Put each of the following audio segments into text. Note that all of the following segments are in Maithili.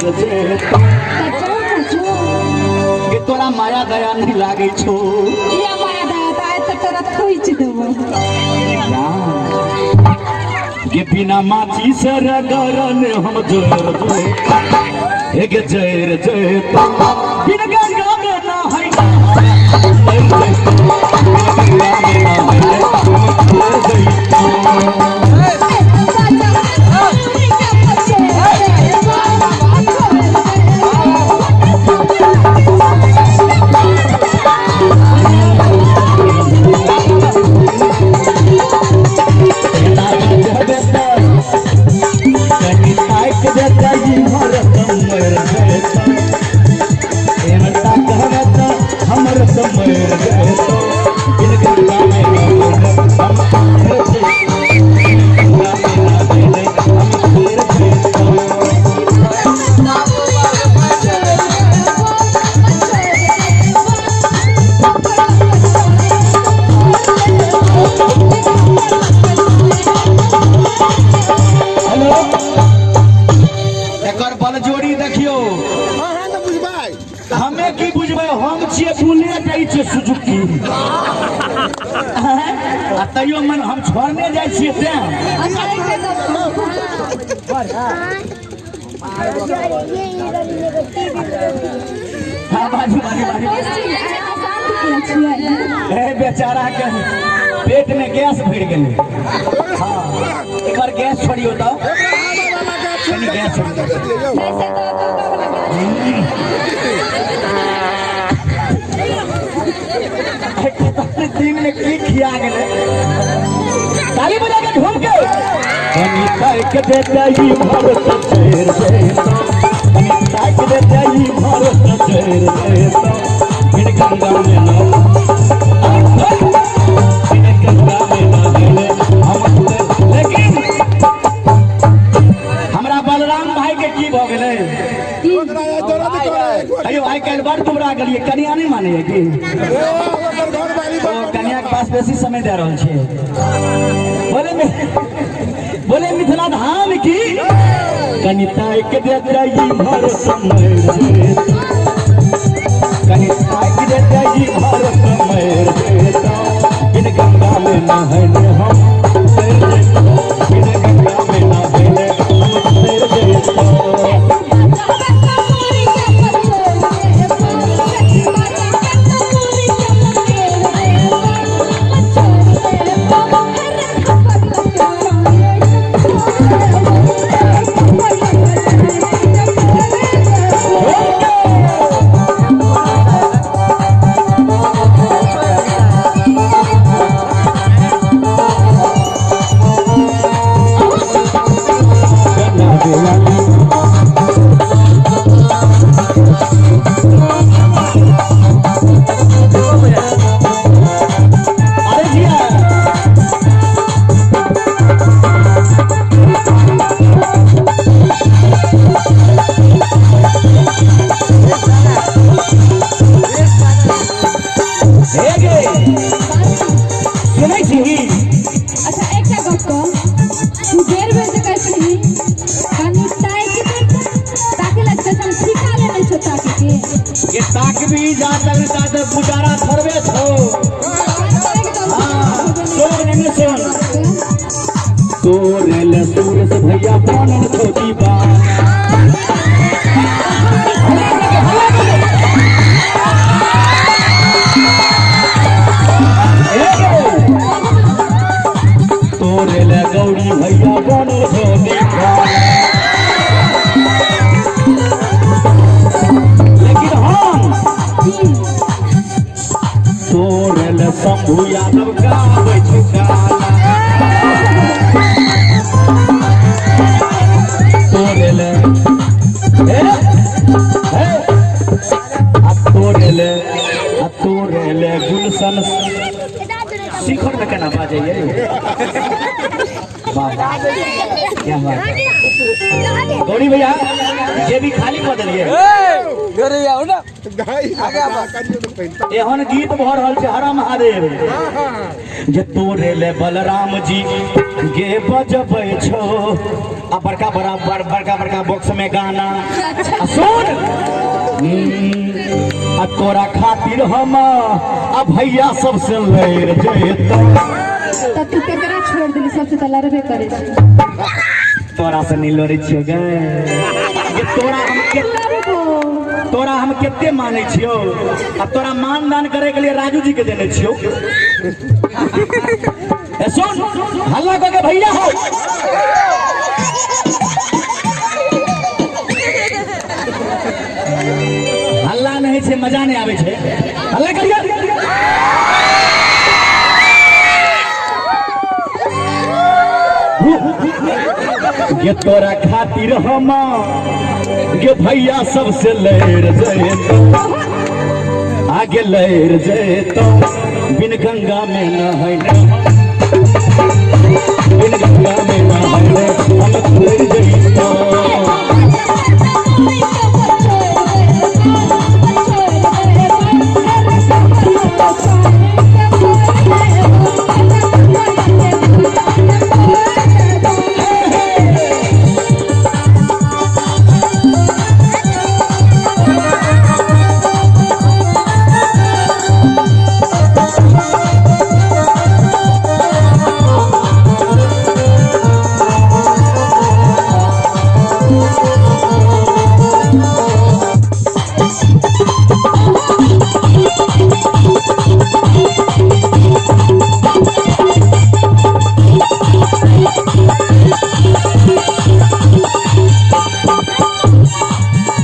तर जेतौ। तऽ चल ने जो। गे तोरा माया दया नहीं लागै छौ। किया माया दया तऽ आइ तऽ तोरा थुइच देबौ। गे बिना माची से रगरन हम जर जे गे जर जेतौ, बिन गंगा में ना है गंगा में ना है हम जर जैतौ। हेलो, एकर बलजोरी देखियौ। अहाँ ने बुझबै। हमे की बुझबै? हम छियै बुलेट, ई छियै सुजुकी, आ तैयो मन हम छोड़ने जाइ छियै तें। हाँ, बाजू बाजू बाजू। ए बेचारा के पेट में गैस भरि गेलै। हाँ, एक बार गैस छोड़ियौ तऽ कनि गैस छोड़ियौ। पता नहि दिन में की खिया गेलै। ताली बजा के झूम के कनि ताकि देतै ई भरत चढ़ जैतौ, कनि ताकि देतै ई भरत चढ़ जैतौ, बिन गंगा में न, बिन गंगा में न गेले हम। लेकिन हमरा बलराम भाई के की भऽ गेलै? अयो, आइ काल्हि बड़ दुबरा गेलियै। कनिया नहि मानैया की? ओ कनिया के पास बेसी समय दे रहल छियै। बोले बोले मिथिला धाम की। कनि ताकि देतै ई भर समय, कनि ताकि देतै ई भर समय, बिन गंगा में नहने हम तर जैतौ, बिन गंगा में नहने हम तर जैतौ। अरे जिया। हे गे, सुनै छी? अच्छा, एकटा गप कह, तू बेर बेर जे कहैत रही कनि ताकि दे, ताके लगतै हम ठिका लेने छौ ताके के। ये ताकबी जा तक ता तक गुजारा थोड़बे छौ। हाँ, सुन ने सुन, तोरे ले सूरज भैया बनल छौ दीवाना। तोरे ले गौरी भैया बनल छौ दीवाना, लेकिन हम तोरे ले शंभू यादव गाबै छौ गाना। तोरे ले हे हे आ तोरे ले आ तोरे ले गुलशन शिखर में केना बाजैए? वाह, क्या बात है। गौरी भैया जे भी खाली कऽ देलियै। एहन गीत भऽ रहल छै हर महादेव जे तोरे ले बलराम जी गे बजबै छौ आ बड़का बड़ा बड़का बड़का बॉक्स में गाना आ सुन आ तोरा खातिर हम आ भैया सबसे लड़ जेतौ। तऽ तू केकरा छोड़ि देली? सबसे तऽ लड़बे करै छै। तोरा से नहीं लड़ै छियौ गे, जे तोरा हम के लड़बो। तोरा हम कते मानै छियौ आ तोरा मान दान करे के लिए राजू जी के देने छियौ। ए सुन, हल्ला कऽ के भैया हो। हल्ला नहीं छै, मजा नहीं आबै छै। हल्ला करियौ। ये तोरा खातिर हम गे भैया सबसे लड़ जेतौ, आगे लड़ जेतौ, बिन गंगा में नहैने, बिन गंगा में नहैने हम लड़ जैतौ।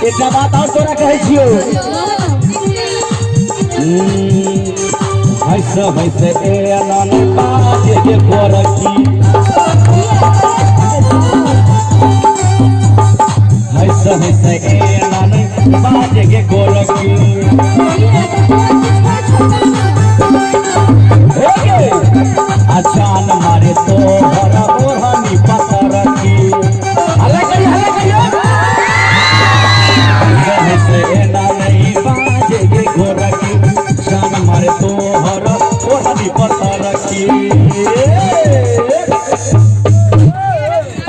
एकटा बात और तोरा कहै छियौ। हंस हंस ए अनन बाजे के गोरखी, हंस हंस ए अनन बाजे के गोरखी। अचान मारे तो हरा ओढ़नी पतरकी। हल्ला करियो, हल्ला करियो। हंस एना नहीं बाजे के गोरखी, जान मारे तो हरा ओढ़नी पतरकी।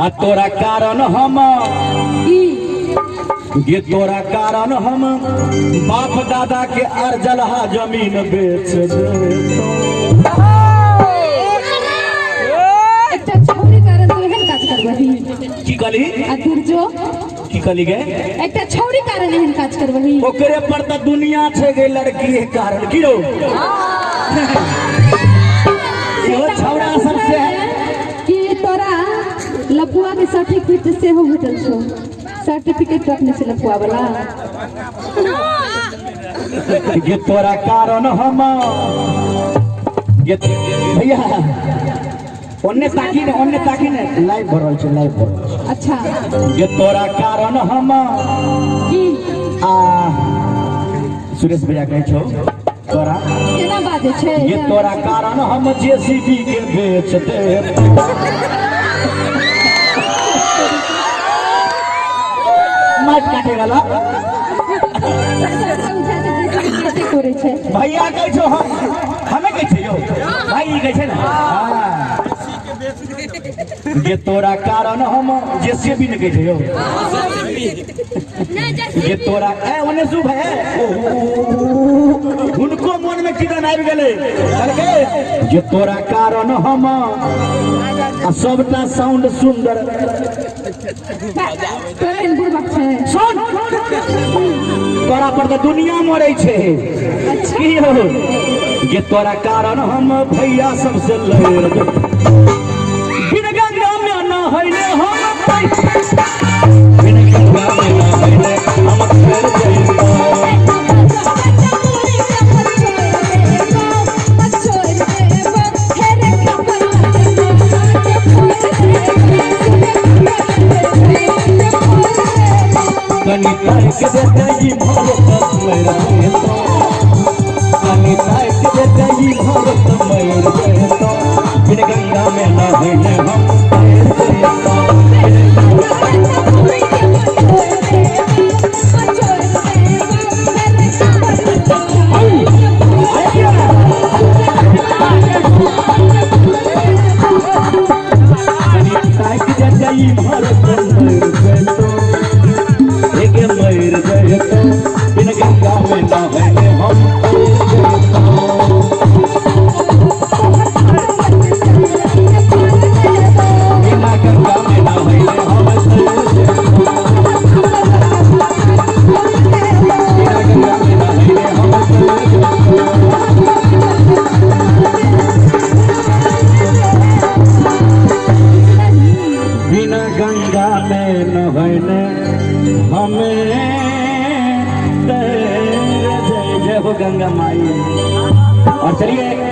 आ तोरा कारण हम गे, तोरा कारण हम बाप दादा के अर्जलहा जमीन बेच देतौ। एकटा छौरी कारण तू एहन काज करबही? की कहली? आ दुर्जो। की कहली गे? एकटा छौरी कारण एहन काज करबही? ओकरे पर तऽ दुनिया छै गे, लड़की के कारण की रौ इहो छौड़ा सबसे कि तोरा लफुआ के सर्टिफिकेट सेहो भेटल छौ? सर्टिफिकेट रखने छै लफुआ वाला। गे तोरा कारण हम गे भैया ओन्ने ताकी ने, ओन्ने ताकी ने, लाइव भऽ रहल छै, लाइव भऽ रहल छै। अच्छा। गे तोरा कारण हम की आ सुरेश भैया कहै छौ तोरा केना बाजै छै? ये तोरा कारण हम जेसीबी के बेच देब। माटि काटे वाला। कते करै छै? भैया कहै छौ, हम हमे कहै छै यौ भाई, ई कहै छै ने। हाँ। ये तोरा कारण हम जेसीबी ने कहै छै यौ। ये तोरा ए ओने शुभ है, हुनको मन में किदन आबि गेलै, कहलकै जे तोरा कारण हम आ सबटा साउंड सुंदर। तोरा एहन बुड़बक छै? सुन, तोरा पर तऽ दुनिया मरै छै। अच्छा। की हो जे तोरा कारण हम भैया सबसे लड़ बिन गंगा में नहैले हम, बिन गंगा में नहैले हम तर जइतौ। कनी ताक देतै ई भरत मर जेतौ, कनी ताक देतै ई भरत मर जेतौ, बिन गंगा में नहैले हम। ताकि देते इम्हर से मर जैतो, एगे मर जैतो, बिन गंगा में नहैले हम तर जैतो। बिना गंगा में नहैले हम तर जैतो, बिना गंगा में नहैले हम तर जैतो। बिना गंगा में नहैले हमें तर जय जय हो गंगा माई। और चलिए।